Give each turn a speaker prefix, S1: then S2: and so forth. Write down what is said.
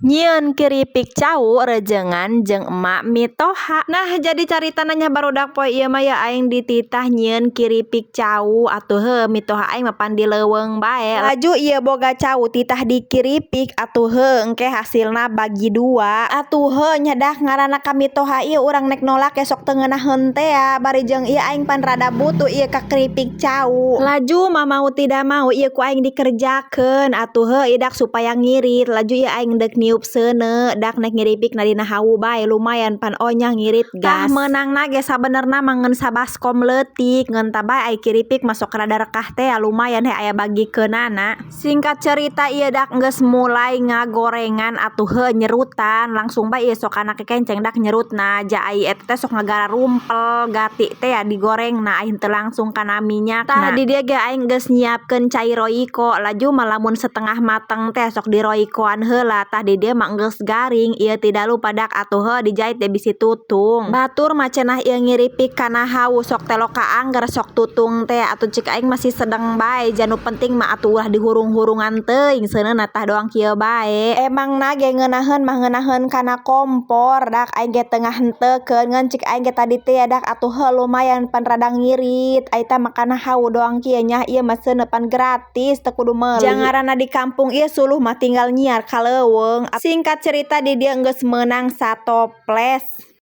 S1: Nyieun kiripik cau rejengan jeung emak mitoha. Nah, jadi caritana nya, barudak, poe ieu mah ya aing dititah nyieun kiripik cau. Atuh heuh, mitoha aing mah pan di leuweung bae. Laju ieu boga cau, titah dikiripik. Atuh heuh, engke hasilna bagi dua. Atuh heuh nya, dah ngaranna ka mitoha ieu urang nek nolak sok teu ngeunaheun teh ya. Bari jeung ieu aing pan rada butuh ieu ka keripik cau. Laju mah mau tidak mau ieu ku aing dikerjakeun. Atuh heuh, idak supaya ngirit. Laju ieu aing deuk niup seuneu, dak nek ngiripik na dina hawu bae, lumayan pan onyah, ngirit gas. Tah, meunangna ge sabenerna mah ngan sabaskom leutik, ngan tah bae ai kiripik mah sok rada rekah teh, lumayan he aya bagikeunana. Singkat cerita, ieu dak geus mulai ngagorengan. Atuh heuh, nyerutan langsung bae ieu sok kana kekenceng dak nyerutna, ja ai eta teh sok ngagararumpel gati teh ya digorengna ai henteu langsung kana minyakna. Tah, di dieu ge aing geus nyiapkeun cai Royco. Laju mah lamun setengah mateng teh sok diroycoan heula. Tah, di dieu mah geus garing ieu, tidak lupa dak atuh heuh dijait deh bisi tutung. Batur mah cenah ieu ngiripik kana hawu sok telo ka angger sok tutung teh. Atuh cek aing masih sedeng bae, ja nu penting mah atuh ulah dihurung-hurungan teuing seuneuna. Tah, doang kieu bae. Emangna ge ngeunaheun mah ngeunaheun kana kompor, dak aing ge teu ngahenteukeun, ngan cek aing ge tadi teh dak atuh heuh, lumayan pan rada ngirit. Ai tah mah kana hawu doang kieu nya, ieu mah seuneu pan gratis, teu kudu meuli. Jang ngaranna di kampung ieu suluh mah tinggal nyiar ka leuweung. Singkat cerita, di dieu geus meunang satoples.